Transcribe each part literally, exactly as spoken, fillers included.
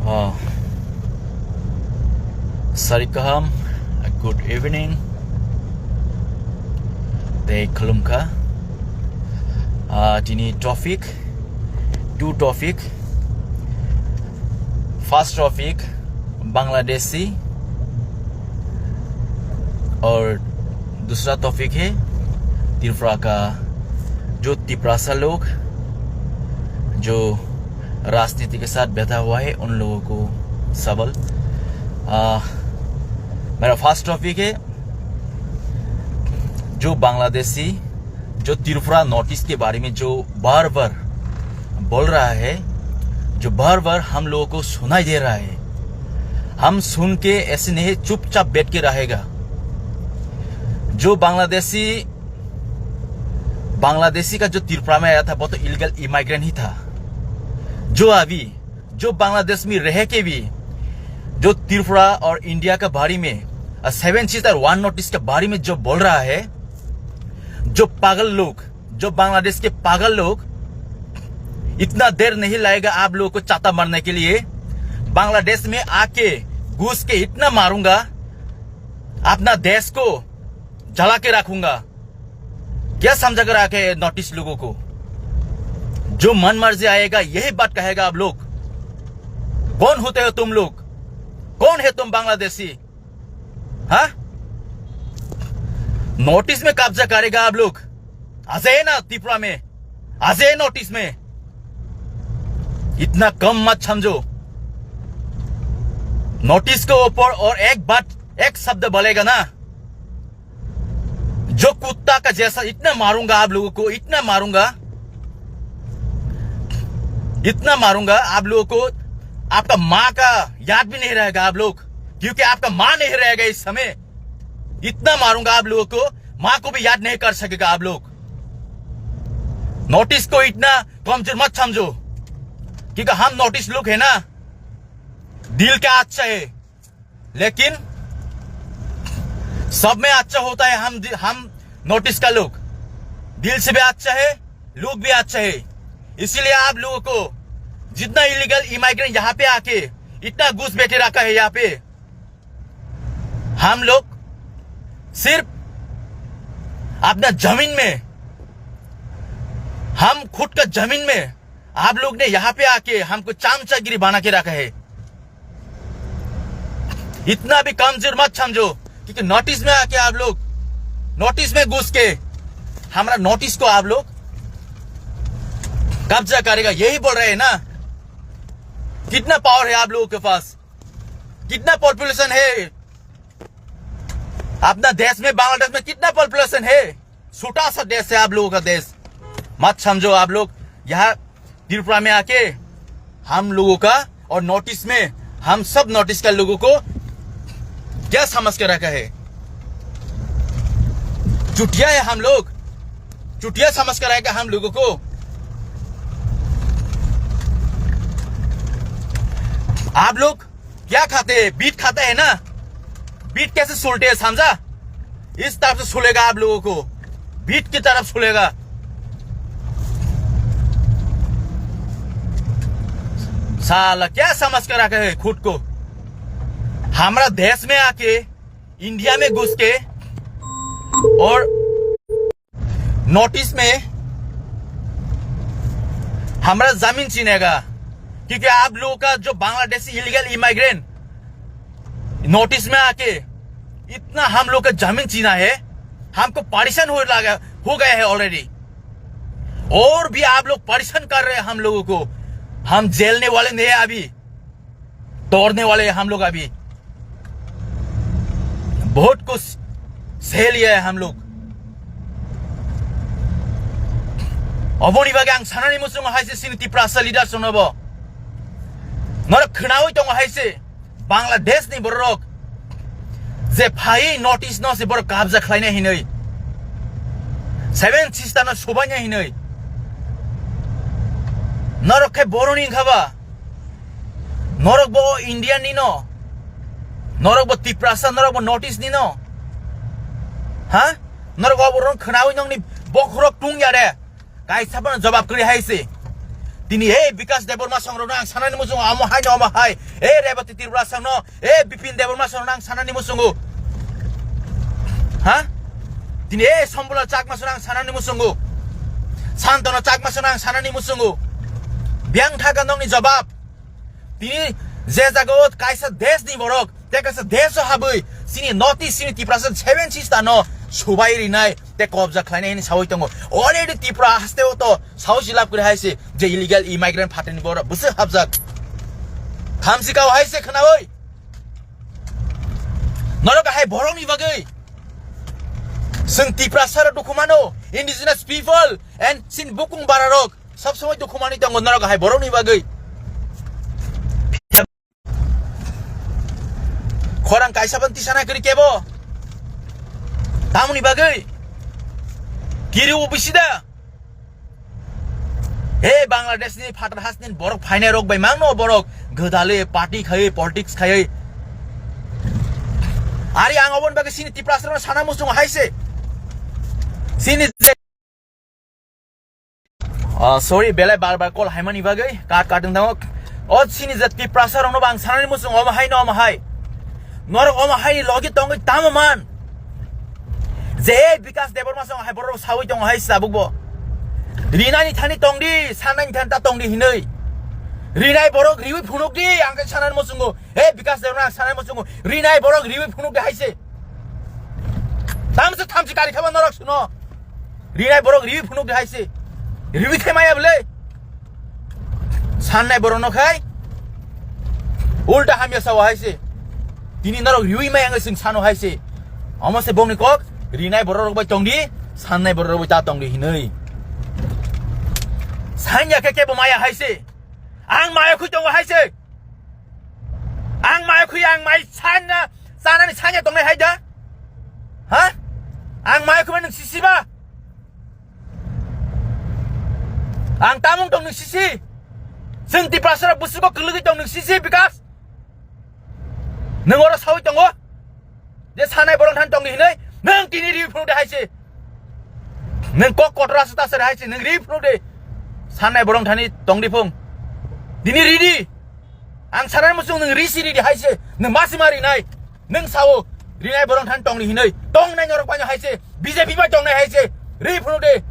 Oh. Sari kaham, good evening. Tei khulumkha. Ah, tini topic, two topic. First topic, Bangladeshi और दूसरा टॉपिक है त्रिपुरा का, जो तिपरासा लोग जो राजनीति के साथ बैठा हुआ है, उन लोगों को सवाल। आ, मेरा फर्स्ट टॉपिक है, जो बांग्लादेशी जो त्रिपुरा नॉर्थ ईस्ट के बारे में जो बार बार बोल रहा है, जो बार बार हम लोगों को सुनाई दे रहा है, हम सुन के ऐसे नहीं चुपचाप बैठ के रहेगा। जो बांग्लादेशी, बांग्लादेशी का जो त्रिपुरा में आया था, वो तो इलीगल इमाइग्रेंट ही था। जो अभी, जो बांग्लादेश में रह के भी, जो त्रिपुरा और इंडिया के बारे में, seven sister one north east के बारे में जो बोल रहा है, जो पागल लोग, जो बांग्लादेश के पागल लोग, इतना देर नहीं लगेगा आप लोगों को चाटा मारने के लिए। बांग्लादेश में आके घुस के इतना मारूंगा, अपना देश को जला के रखूंगा। क्या समझा कर रखे हैं नॉर्थ ईस्ट लोगों को? जो मन मर्जी आएगा, यही बात कहेगा आप लोग। कौन होते हो तुम लोग? कौन है तुम बांग्लादेशी? हाँ? नॉर्थ ईस्ट में कब्जा करेगा आप लोग। आ जाइए ना त्रिपुरा में, आ जाइए नॉर्थ ईस्ट में। इतना कम मत समझो। नॉर्थ ईस्ट के ऊपर और एक बात, एक शब्द बोलेगा ना, जो कुत्ता का जैसा इतना मारूंगा आप लोगों को, इतना मारूंगा, इतना मारूंगा आप लोगों को, आपका माँ का याद भी नहीं रहेगा आप लोग, क्योंकि आपका माँ नहीं रहेगा इस समय। इतना मारूंगा आप लोगों को, माँ को भी याद नहीं कर सकेगा आप लोग। नॉर्थ ईस्ट को इतना कमजोर मत समझो, क्योंकि हम नॉर्थ ईस्ट लोग है ना, दिल का अच्छा है, लेकिन सब में अच्छा होता है। हम दि-, हम नॉर्थ ईस्ट का लोग दिल से भी अच्छा है, लोग भी अच्छा है। इसीलिए आप लोगों को जितना इलीगल इमाइग्रेंट यहाँ पे आके इतना घुस बैठे रखा है यहाँ पे, हम लोग सिर्फ अपना जमीन में, हम खुद का जमीन में, आप लोग ने यहाँ पे आके हमको चमचागिरी बना के रखा है। इतना भी कमजोर मत समझो, क्योंकि नॉर्थ ईस्ट में आके आप लोग, नॉर्थ ईस्ट में घुस के हमारा नॉर्थ ईस्ट को आप लोग कब्जा करेगा, यही बोल रहे हैं ना। कितना पावर है आप लोगों के पास? कितना पॉपुलेशन है अपना देश में? बांग्लादेश में कितना पॉपुलेशन है? छोटा सा देश है आप लोगों का देश। मत समझो आप लोग, यहाँ त्रिपुरा में आके हम लोगों का और नॉर्थ ईस्ट में हम सब नॉर्थ ईस्ट का लोगों को क्या समझ के रखा है? चुटिया है हम लोग, चुटिया समझ कर रखा है हम लोगों को। आप लोग क्या खाते हैं? बीट खाते हैं ना? बीट कैसे सुलते हैं, समझा? इस तरफ से सुलेगा आप लोगों को, बीट की तरफ सुलेगा। साला क्या समझ कर रखा है खुद को? हमारा देश में आके, इंडिया में घुस के और नॉर्थ ईस्ट में हमारा जमीन छीनेगा, क्योंकि आप लोगों का जो बांग्लादेशी इलीगल इमाइग्रेंट नॉर्थ ईस्ट में आके इतना हम लोग का जमीन छीना है, हमको परेशान हो लगा, हो गया है ऑलरेडी, और भी आप लोग परेशान कर रहे हैं हम लोगों को। हम झेलने वाले नहीं हैं अभी, तोड़ने वाले हैं हम लोग अभी। बहुत कुछ सह लिया है हम लोग। Oboni bagwi ang sanani muchungo hai se chini Tiprasa leaders rokno bo. Norok khwnawi tongo hai se Bangladesh ni borok je phai North East no se borok kabja khlaina hinwi. Seven Sister no subaina hinwi. Norok khe boroni wngkha ba? Norok bo Indian ni no? Norok bo Tiprasa, norok bo North East ni no? Ha? Norok oborok khwnawi nokni bokhorok tung ya de? Kaisa phano jawab kwrwi hai se. Tini e Bikas Debbarma song rokno ang sanani muchungo, omo hai no omo hai. E Rebati Tripura song no, e Bipin Debbarma song rokno ang sanani muchungo. Ha? Tini e Sombula Chakma song rokno ang sanani muchungo. Santona Chakma song rokno ang sanani muchungo. Biyang thaga nokni jobab. Tini je jaga o kaisa desh ni borok, te kaisa desh o habwi, chini North East, chini Tiprasa seven sister no subai rinai, te kobja khlainai hini sawi tongo. Already Tripura haste o to sawi si lab kuri hai se, je illegal immigrant phatani borok bwswk hapjak. Thamsi kao hai se khnawi. Norok hai borok ni bagwi. Sing Tiprasa rok dukhu mano, indigenous people and sin bukung bara rok. Sab samai dukhu mani tongo norok hai borok ni bagwi. Khorang kaisa ban tisana kiri kebo. Tamoni bagwi. Kiri ubisi da. He Bangladesh ni phatar has ni borok phainai rok bai mangno borok. Gdale party khai politics khai. Ari ang obon bagwi sini Tiprasa rok sana musung hai se. Sini je Ah, sorry, belai bar bar call haimani bagwi, cut cut wng thango. O chini je Tiprasa rokno bo ang sanani muchung omo hai no omo hai. Norok omo hai ni logi tongwi tamo man. Je Bikas Debbarma song hai borok sawi tongo hai sabuk bo. Rinani thani tongdi, sanani thani ta tongdi hinwi. Rinai borok riwi phunukdi, ang khe sanani muchungo. He Bikas Debbarma ang sanani muchungo. Rinai borok riwi phunukdi hai se. Tamse thamchi kari khaba norok suno. Rinai borok riwi phunuk de hai se. Riwi khe maya bole. Sannai borok no khai. Ulta hamya sawa hai se. Tini norok riwi maya ngai sing sano hai se. Omo se bongni kok. Rinai borok rok bai tongdi. Sannai borok rok bai ta tongdi hinui. Sanya khe kebo maya hai se. Ang maya khui tongo hai se. Ang maya khui ang mai sanna. Sanani sanya tongnai hai da. Ha? Ang maya khui nung sisi ba. Ang tamung tong nung sisi. Sing Tiprasa rok busugo kelegi tong nung sisi Bikas. Nung oro sawi tongo. Je sanai borong than tongdi hinui. Nung tini ri phuru de hai se. Nung kok kotra se ta se hai se. Nung ri phuru de. Sanai borong thani tongdi phung. Dini ridi. Ang sanai muchung nung ri si ridi hai se. Nung masi ma rinai. Nung sao, rinai borong than tongdi hinui. Tongnai norok bai hai se. B J P bai tongnai hai se. Ri phuru de.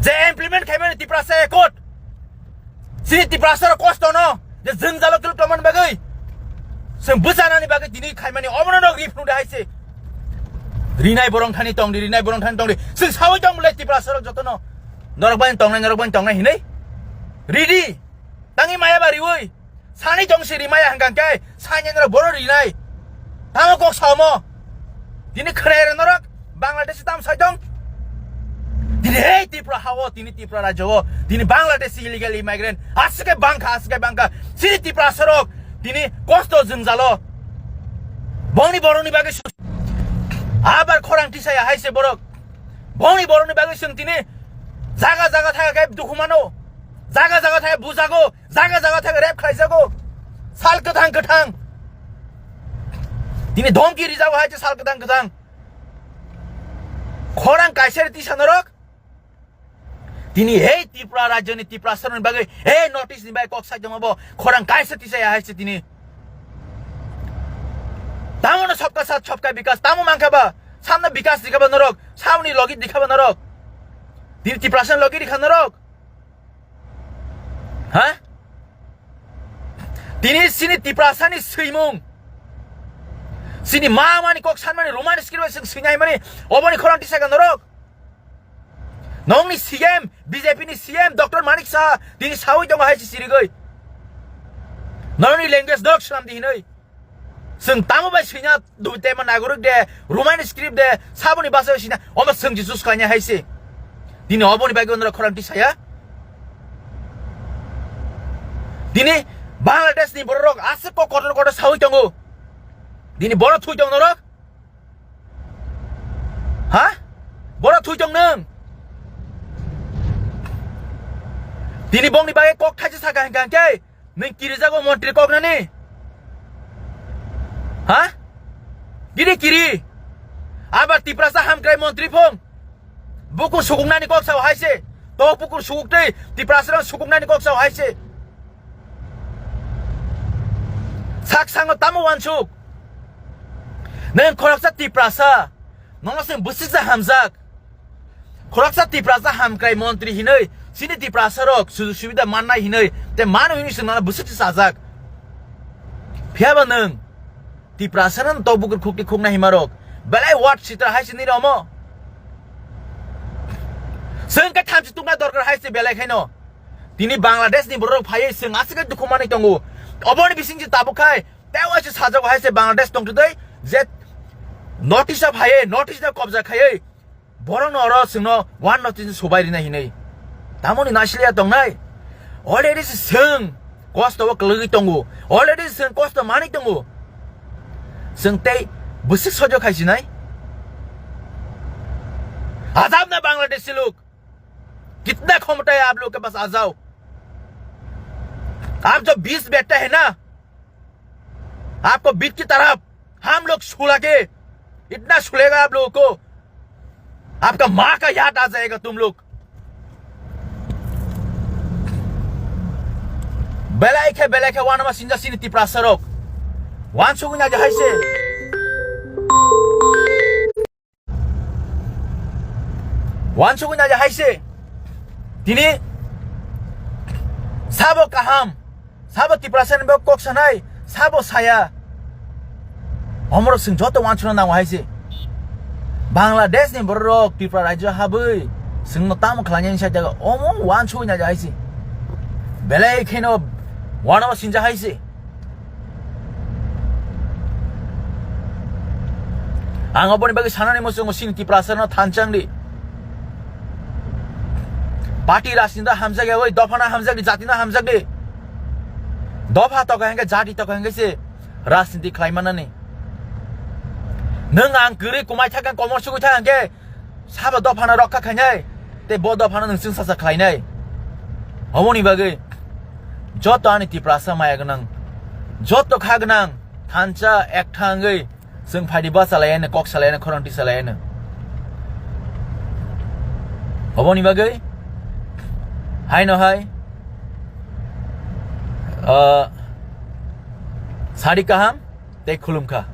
Je implement khaimani Tiprasa Accord. Sini Tiprasa rok kosto no. Je jwngjalo kiluk tongmani bagwi. Seng bwchanani bagwi tini khaimani omono nog ri phunu de hai se. Rinai borong thani tongdi, rinai borong thani tongdi. Seng sawi tong bwlai Tiprasa rok jotono. Norok bai tongnai, norok bai tongnai hinui. Ridi. Tangi maya ba riwi. Sani tong si rimaya hangkang kai. Sani noro boro rinai. Tamo kok samo. Tini khwrai rok norok. Bangladesh tam sai tong. Tini hei Tripura hao, tini Tripura rajyo o, tini Bangladesh illegal immigrant, asike bangkha, asike bangkha, sini Tripura sorok, tini kosto jwngjalo. Bongni borokni bagwi su-, abar khorang tisaya hai se borok. Bongni borokni bagwi sung tini jaga jaga thaya kai dukhu mano. Jaga jaga thaya bujago, jaga jaga thaya rep khlaijago. Sal kwthang kwthang. Tini dhomki rijago hai se sal kwthang kwthang. Khorang kaisa tisa norok. Tini hei Tripura rajyoni Tripura soroni bagwi, hei North East ni bagwi kok sai tongma bo khorang kaisa tisa ya hai se tini. Tamo no sabka sath sabka bikas, tamo mankha ba, samno bikas dikha ba norok, samni logi dikha ba norok. Tini Tripura soroni logi dikha norok. Ha? Tini sini Tiprasani swimung. Sini ma mani kok sanmani Roman script bai swng swinai mani oboni khorang tisa ga norok. Nongni C M, B J P ni C M, Doctor Manik Saha, tini sawi tongo hai si sirigwi. Nongni language dok swnam di hinoi. Chwng tamo bai swina dui tema nagorik de, Roman script de, saboni basa bai swina, omo chwng Jesus kanya hai se. Tini oboni bagwi onora khorang tisaya. Tini Bangladesh ni borok aswk kok kotor kotor sawi tongo. Tini borok thui tong norok. Ha? Borok thui tong nung. Tini bongni bagwi kok thaisa saka hingka hingke. Nung kirijago montri koknani? Ha? Bini kiri? Abar Tiprasa hamkrai montri phung. Buku sukuknani kok sao hai se. Tok bukur sukuk tei Tiprasa rok sukuk nani kok sao hai se. Sak sango tamo wansuk. Neng khoroksa Tiprasa. Nono se bwswk sa hamjak. Khoroksa Tiprasa hamkrai montri hinoi. Sini Tiprasa rok sujug subida mannai hinoi. Te mano hinoi se nono bwswk sa sajak. Phiya ba neng. Tiprasa no tok bukur khukti khukna himarok. Belai wat sitra hai sini romo. Seng ka thamchi tukna dorkar hai se belai khaino. Tini Bangladesh ni borok phaiye seng asike dukhu manwi tongo. Oboni bising je tabuk khai. Tewa se sajak hai se Bangladesh tong tudai. Je notice of hai, notice of kobja khai. Borok no oro sengno one notice sobai rina hinai. Tamoni nasiliya tongnai. Already se seng kosto o kwlwgwi tongo. Already seng kosto manwi tongo. Seng tei bwswk sojo khaisinai. अजाब ना बांग्लादेशी लोग, कितना क्षमता है आप लोग के पास, आ जाओ। आप जो बीस बैठता है ना, आपको बीट की तरह हम लोग सुला के इतना सुलेगा आप लोगों को, आपका माँ का याद आ जाएगा तुम लोग। Belai khe, belai khe, wanama sinja sini Tiprasa rok. Wansugwi naja hai se. Wansugwi naja hai se. Tini sabo kaham, sabo Tiprasa ni bo kok sanai, sabo saya. Omorok sing joto wansuna nango hai se. Bangladesh ni borok Tripura rajyo habwi singno tamo khlainani sa jaga omo wansugwi naja hai se. Belai kheno wanama sinja hai se. Ang oboni bagwi sanani muchungo sini Tiprasa no thanchang di. Party rajniti hamjak ya, oi dopha no hamjak di, jati no hamjak di. Dopha toka hingke jati toka hingke se rajniti khlai manani. Nwng ang kwrwi kumai thakang komor sugwi thakang khe sabo dophano rokha khainai, tei bo dophano nwng chwngsacha khlainai. Oboni bagwi joto ani Tiprasa maya gwnang, joto kha gwnang, thansa ekthangwi chwng phaidi bachalaiyano, kok salaiyano, khorang tisalaiyano. Oboni bagwi haino hai, ah, sari kaham tei khulumkha.